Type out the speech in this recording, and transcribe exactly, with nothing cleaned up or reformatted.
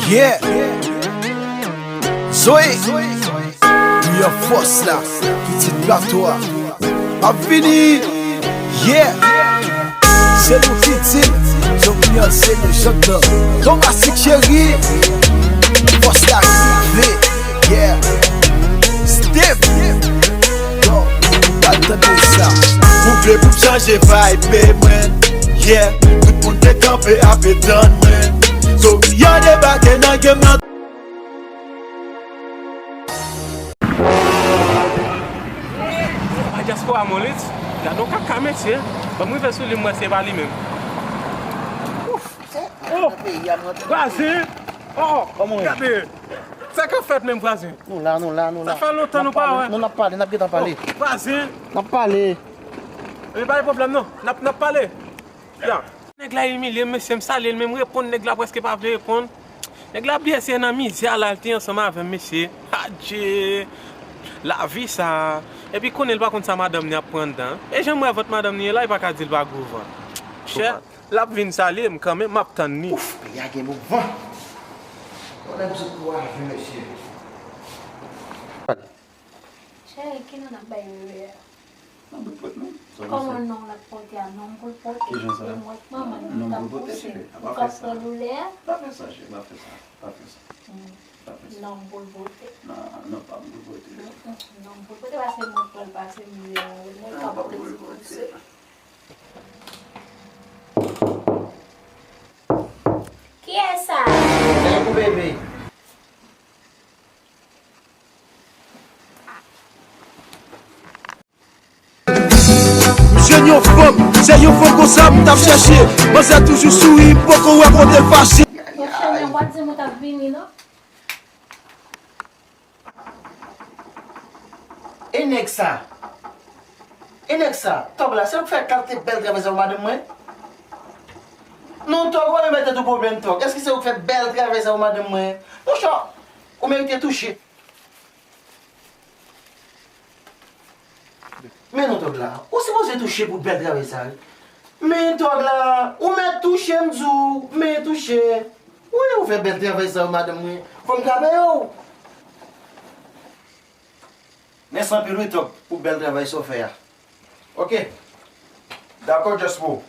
Yeah. Zoe. Wi, an fòs la. Pitit plato a. M ap vini. Yeah. Se nou ki di l. Zòt vini an se nou jandan. Tomasik cheri. Fòs la rive. Yeah. Steve. Yo, ou pral tande sa. Ou vle pou m chanje vibe mwen. Yeah, tout moun te kanpe ap tann mwen. Zoe a debake nan game nan. A dyaspora molit, gade yon kaka mesye. Ban m rive sou li, m wè se pa li menm. Ouf! Oh! Vwazen! Oh! Kòman w ye? Gade! Sa k ap fèt menm, vwazen? Nou la, nou la, nou la. Sa fè lontan nou pa wè. Nou, n ap pale, n ap gentan pale. Oh, vwazen! N ap pale. Men pa gen pwoblèm non. N ap, n ap pale. Ya. Nèg la imilye m, mesye, m salye l, men m reponn, nèg la prèske pa vle reponn. Nèg la blese nan mizè a la, l te ansanm avè m, mesye. Adje! Lavi sa. Epi konnen l pa konn sa madanm ni ap pran anndan. E jan m wè vant madanm ni ye la, li pa ka di l pa gwo van. Chè, l ap vin salye m kanmenm, m ap tann li. Ouf, peyi a gen bon van. Yon nèg sot pou avi, mesye. Cheri, ki non n ap bay bebe a? Non, bout pot non. Kòman non l ap pote a? Non pou l pote. Kijan sa? E mwen k manman l, non pou l pote, cheri. Ou ka pran doulè a? Pa fè sa, cheri, pa fè sa. Pa fè sa. Pa fè sa. Non pou l pote. Non, non, pa pou l pote. Non pou l pote, paske mwen pran l pase mizè an, mwen ka pote ti pouse. Kiyès sa? Nèg ou bebe. M jwenn yon fanm, se yon fanm konsa m t ap chèche. Manzè toujou souri, m poko wè kote l fache. Monchè, men w pa t di m ou t ap vini, non? E nèg sa? E nèg sa? Tòg la, se ou k fè kalite bèl travay sa pou madanm mwen? Non, Tòg, ou pa menm mete tou pwoblèm, Tòg. Èske se ou k fè bèl travay sa pou madanm mwen? Monchè, ou merite touche. Men non, Tòg la, ou sipoze touche pou bèl travay sa, wi. Men Tòg la, ou mèt touche, m di w, men touche. Wi, ou fè bèl travay sa yo, madanm mwen. Fò m ka peye w. Mèsi anpil, wi, Tòg, pou bèl travay sa w fè a. Ok. Dakò, Just Bro.